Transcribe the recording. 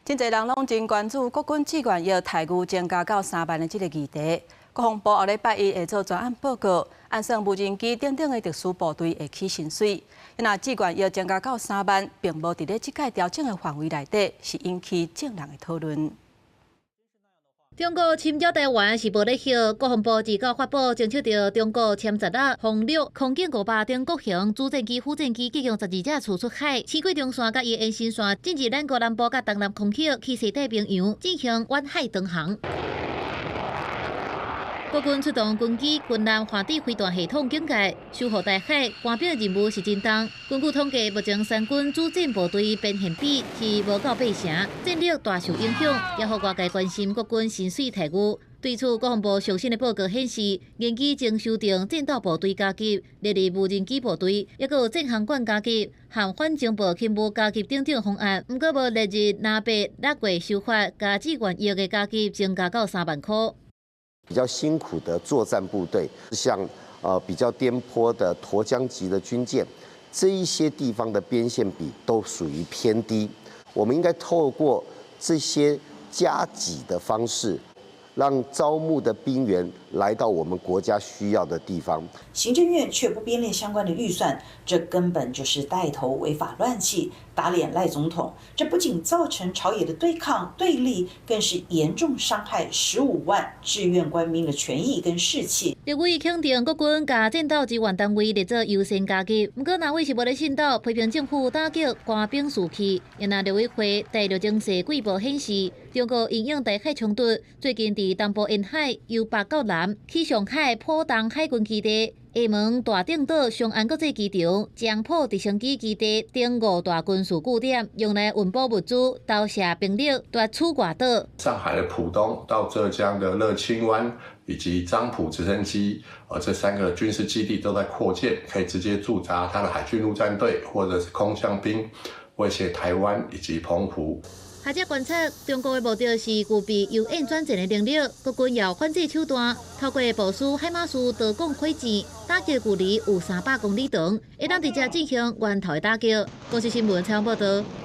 真濟人攏真關注國軍志願役待遇增加到3萬的這个議題。國防部後禮拜一會做專案報告，按算無人機等等的特殊部隊會起薪水。若志願役增加到三萬，並無佇咧這屆調整的範圍內底，是引起眾人的討論。中國侵擾台灣是無咧歇，國防部自九發布偵測著中國殲十六、轟六、空警500等各型主戰機、副戰機，共12隻次出海，經過中線佮伊延伸線，進入咱國南部佮東南空域，去西太平洋進行遠海導航。國軍出動軍機、軍艦、環地飛彈系統警戒，守護台海，官兵的任務是真重。根據統計，目前三軍主戰部隊編練比是無夠八成，戰力大受影響，也予外界關心國軍薪水待遇。對此，國防部上新的報告顯示，研擬將修訂戰鬥部隊加給、列入無人機部隊，抑閣有戰航管加給、和反情報勤務加給等等方案。毋過無列入南北六月修法，共志願役的加給增加到3萬箍。比較辛苦的作戰部隊，像比較顛簸的沱江級的軍艦，這一些地方的編憲比都屬於偏低。我們應該透過這些加給的方式，讓招募的兵員來到我們國家需要的地方。行政院卻不編列相關的預算，這根本就是帶頭違法亂紀，打臉賴總統。這不僅造成朝野的對抗對立，更是嚴重傷害15萬志願官兵的權益跟士氣。立委肯定國軍共戰鬥支援單位列做優先加給，毋過藍委是無咧信道，批評政府打擊官兵士氣。因為陸委會第六經濟季報顯示，中國因應台海衝突，最近佇東部沿海由北到南去上海浦東海軍基地、廈門大嶝島松安國際機場、漳浦直升機基地等五大軍事據點，用來運補物資、投射兵力、奪取外島。上海的浦東到浙江的樂清灣以及漳浦直升機，這三個軍事基地都在擴建，可以直接駐紮他的海軍陸戰隊或者是空降兵，威脅台灣以及澎湖。學者觀察，中國的目的是具備由遠轉戰的能力，國軍有反制手段，透過部署海馬斯多管火箭，打擊距離有300公里長，會當直接進行源頭的打擊。公視新聞採訪報導。